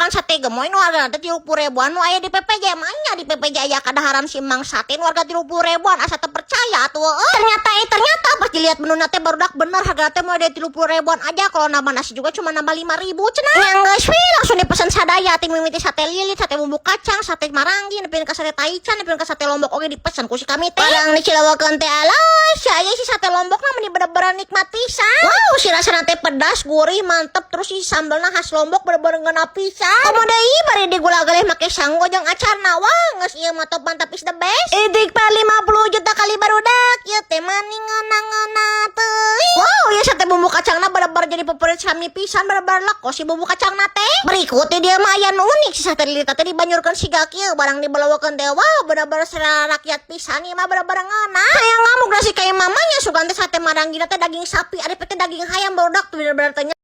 makan sate gemoy nu hargana teh 30 ribuan nu aya di PPJ. Maenya di PPJ aya kadaharan si Mang Sate nu harga 30 ribuan, asa teu percaya atuh euy. Ternyata, eh, ternyata pas dilihat menuna teh, barudak, bener harga teh mulai dari 30 ribuan aja. Kalau nambah nasi juga cuma nambah 5 ribu cenah. Yang geus we langsung dipesan sadaya, ti mimiti sate lilit, sate bumbu kacang, sate maranggi, nepi ka sate taichan, nepi ka sate lombok oge dipesan ku si kami teh. Barang dicilawakeun teh, alah, si aya si sate lombokna meni bener-bener nikmat pisan. Wow, si rasana teh pedas, gurih, mantep, terus si sambelna khas lombok bener-bener ngeunah pisan. Komo deui bari digula galeh make sango jeung acarna. Wah, geus ieu mah top, mantap, is the best. Istighfar 50 juta kali, barudak, ieu teh mani ngeunah-ngeunah teuing. Wow, ya sate bumbu kacangna bener-bener jadi favorit kami pisan, bener-bener leko si bumbu kacangna teh. Berikut dia mah aya nu unik, si sate lilit teh dibanyurkeun siga kieu. Barang dibelawakeun teh, wow, bener-bener selera rakyat pisan ieu mah, bener-bener ngeunah. Hayang ngamuk nasi kayak mamanya, sugan teh sate maranggina teh daging sapi, ari teh daging hayam, barudak, tuh bener-bener teh.